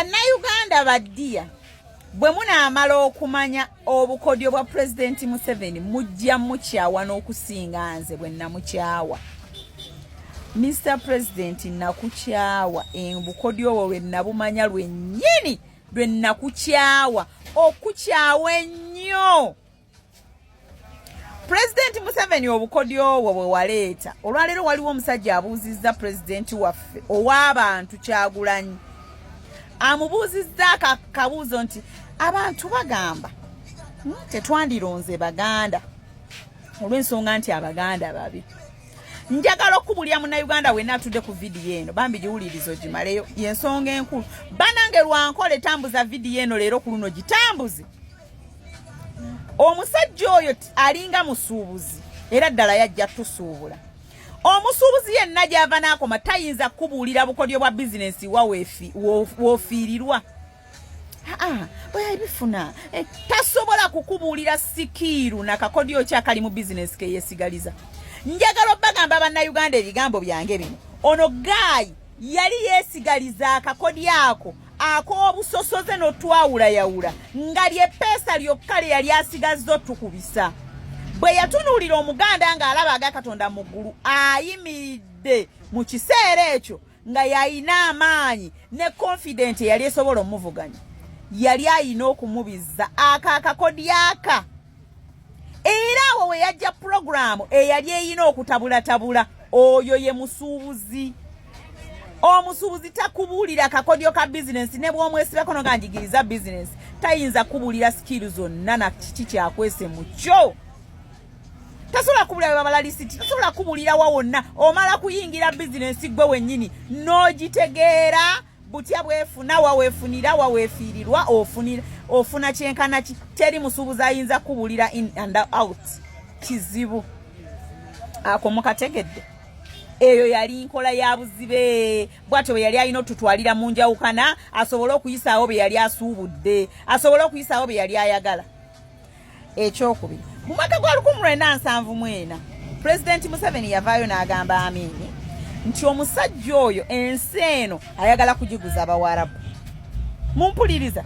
Bannayuganda baddiya, bwe munaamala okumanya obukodyo bwa Pulezidenti Museveni, mujja mukyawa n'okusinga nze bwe namukyawa. Mr President, nakukyawa obukodyo obwo lwe nabumanya lwennyini lwe nakukyawa okukyawa ennyo. Pulezidenti Museveni, obukodyo obwo bwe waleeta olwaleero, waliwo omusajja abuuzizza pulezidenti waffe ow'abantu Kyagulanyi, amubuuzizza akabuuzo nti abantu bagamba tetwandironze Baganda olw'ensonga nti Abaganda babi. Njagala okubulya Munnayuganda wenna atudde ku vidiyo eno, bambi giwuliriza ogimaleyo, yensonga enkulu. Banange, lwankole tambuza vidiyo eno leero ku luno, gitambuze. Omusajja oyo alinga musuubuzi, era ddala yajja tusuubula. Omusuubuzi yenna gy'ava n'akoma tayinza kukubuulira bukodyo bwa bizinensi wa woofiirirwa. Bwebifuna tasobola kukubuulira sikiiru nakakodyo ki akali mu bizinensi keyesigaliza. Njagala obbagamba Bannayuganda ebigambo byange bino, ono guy yali yeesigaliza akakodyo ako ak'obusosoze n'otwawulayawula nga ly'eppeesa lyokka lye yali asigazza otukubisa. Bwe yatunuulira Omuganda ng'alaba aga Katonda mu ggulu ayimiridde mu kiseera ekyo nga yalina amaanyi ne confident eyali esobola omuvuganya, yali ayina okumubizza ako akakodyo aka. Era awo we yajja puroguraamu eyali eyina okutabulatabula. Oyo ye musuubuzi. Omusuubuzi takubuulira kakodyo ka bizinensi ne bw'omwesibako noga njigiriza bizinensi, tayinza kubuulira sikiiru zonna na kiki kyakwese mu kyo. Tasobola kubuulira babala lisiti, tasobola kubuulira wa wonna. Omala kuyingira bizinensi gwe wennyini n'ogitegeera butya bwefuna, waweefunira, waweefiirirwa, ofunira, ofuna kyenkana ki. Teri musuubuzi ayinza kubuulira in and out, kizibu. Ako mukategedde? Eyo yali nkola ya buzibe. Bwatyo bwe yali alina otutwalira mu njawukana asobole okuyisaawo bye yali asuubudde, asobole okuyisaawo bye yali ayagala. Ekyokubiri, mu mwaka gwa 1974, Pulezidenti Museveni yavaayo n'agamba Amiini nti omusajja oyo ensi eno ayagala kugiguza Abawarabu. Mumpuliriza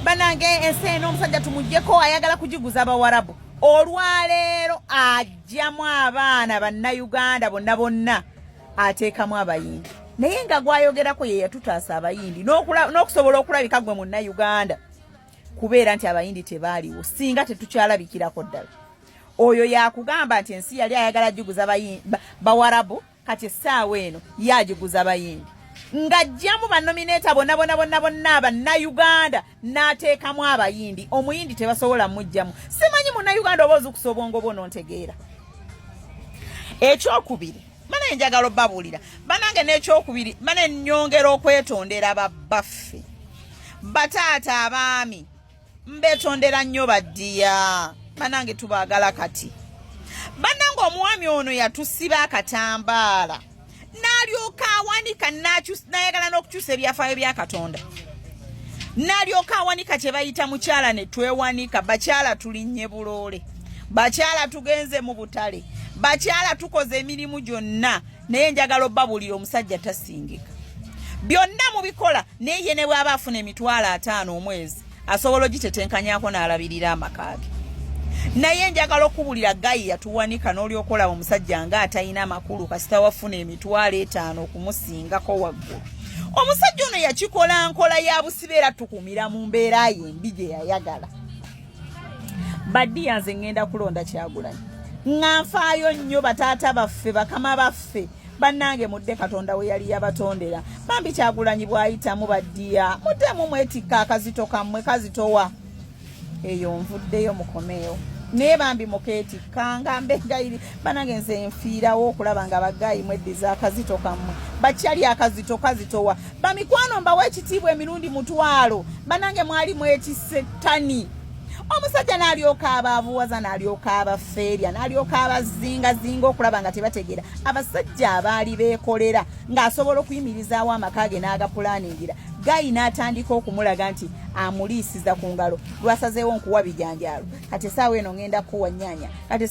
banange, ensi eno omusajja tumugyeko, ayagala kugiguza Abawarabu. Olwaleero ajjamu abaana Bannayuganda bonna bonna, ateekamu Abayindi, naye nga gwayogerako ye yatutaasa Abayindi n'okusobola okulabika gwe Munnayuganda kubeera nti Abayindi tebaaliwo singa tetukyalabikirako ddala. Oyo yakugamba nti ensi yali ayagala giguza Bawarabu, kati essaawa eno yagiguza Bayindi ng'ajjamu ba nominate bonna bonna bonna bonna Abannayuganda n'ateekamu Abayindi. Omuyindi tebasobola mujjamu. Simanyi Munnayuganda oba ozukusa obwongo bwo nontegeera. Ekyokubiri, bana njagala obabuulira banange, n'ekyokubiri bana nnyongera okwetondera babbaffe, bataata, abaami, mbetondera nnyo baddiya. Banange, tubaagala. Kati bannange, omwami ono yatusiba akatambaala n'alyoka awanika, n'ayagala n'okukyusa ebyafaayo bya Katonda, n'alyoka awanika kye bayita mukyala ne twewanika. Bakyala tulinnye buloole, bakyala tugenze mu butale, bakyala tukoze emirimu gyonna, naye njagala obbabuulira, omusajja tasingika. Byonna mubikola, naye ye ne bw'aba afuna 50,000 omwezi asobola ogitetenkanyako n'alabirira amaka ge. Naye njagala okubulira, guy yatuwanika n'olyoka olaba omusajja nga atalina amakulu kasita wafuna 50,000 okumusingako waggulu. Omusajja ono yakikola nkola ya busibe era tukumira mu mbeera ye embi gye yayagala. Baddiya, nze ŋŋenda kulonda Kyagulanyi nga nfaayo nnyo. Bataata baffe, bakama baffe, bannange, mudde Katonda we yali yabatondera. Bambi Kyagulanyi bw'ayitamu, baddiya muddemu mwetikka akazito kammwe kazitowa. Eyo nvuddeyo, mukomeewo, naye bambi mukeetikkanga mbegayiri. Banange, nze nfiirawo okulaba nga ba guy mweddiza akazito kammwe. Bakyali akazito kazitowa. Bamikwano, mbawa ekitiibwa emirundi 10,000. Banange, mwali mwetisse ttani, omusajja n'alyoka abaavuwaza, n'alyoka abafeerya, n'alyoka abazingazinga okulaba nga tebategeera. Abasajja abaali beekolera ng'asobola okuyimirizaawo amaka ge n'agapulaningira. Guy n'atandika okumulaga nti amuliisiza ku ngalo, lwasazeewo nkuwa bijanjaalo, kati esaawa eno ngenda kukuwa nnyaanya, kati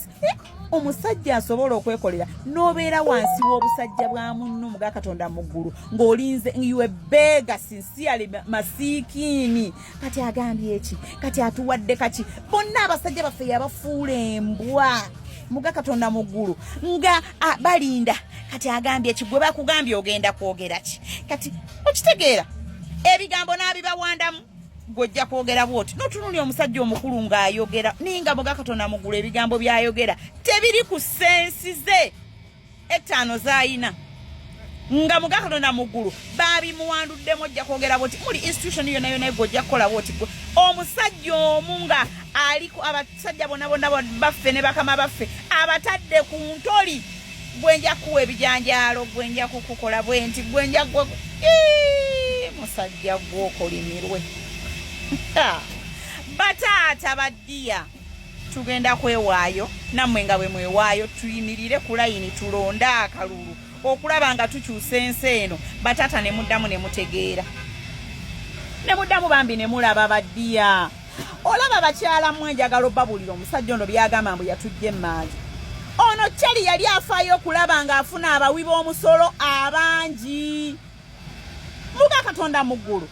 omusajja asobola okwekolera n'obeera wansi w'obusajja bwa munno muga Katonda mu ggulu ng'olinze you beggar sincerely masiikiini. Kati agambye eki? Kati atuwadde kaki? Bonna abasajja baffe yabafuula embwa muga Katonda mu ggulu nga balinda kati agambye eki? Gwe bakugambye ogenda kwogera ki? Kati okitegeera ebigambo n'abibawandamu, gwojja kwogera bwoti notunuli omusajja omukulu ng'ayogera ninga muga Katonda mu ggulu, ebigambo by'ayogera tebiri ku sense ze etaano z'ayina nga muga Katonda mu ggulu babimuwanduddemu. Ojja kwogera bwoti muli institution yonna yonna, gwe ojja kukola bwoti. Gwe omusajja omu nga aliko abasajja bonna bonna baffe ne bakama baffe abatadde ku ntoli, gwe nja kuwa ebijanjaalo, gwe nja kukukola bwe nti, gwe nja gwe. Musajja gwe okolimirwe. Bataata baddiya, tugenda kwewaayo nammwe nga bwe mwewaayo, tuyimirire ku layini, tulonde akalulu okulaba nga tukyusa ensi eno. Bataata, ne muddamu ne mutegeera, ne muddamu bambi ne mulaba. Baddiya, olaba bakyala mmwe, njagala obabuulira omusajja ono byagamba mbu yatujja emmanja. Ono kyali yali afaayo okulaba ng'afuna abawi b'omusolo abangi muga Katonda mu ggulu,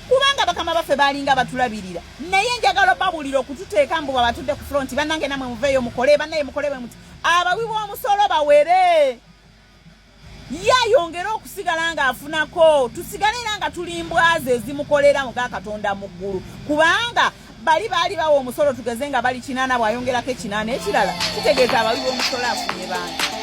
kubanga bakama baffe balinga batulabirira. Naye njagala obabuulira okututeeka mbu babatudde ku front, bannange namwe muveeyo mukole, bannaye mukole bwe muti, abawi b'omusolo bawere, ye ayongere okusigala ng'afunako, tusigale era nga tuli mbwazi ezimukolera muga Katonda mu ggulu, kubanga bali baali bawa omusolo, tugeze nga bali 80, bw'ayongerako 80 ekirala, kitegeeza abawi b'omusolo afunye bangi.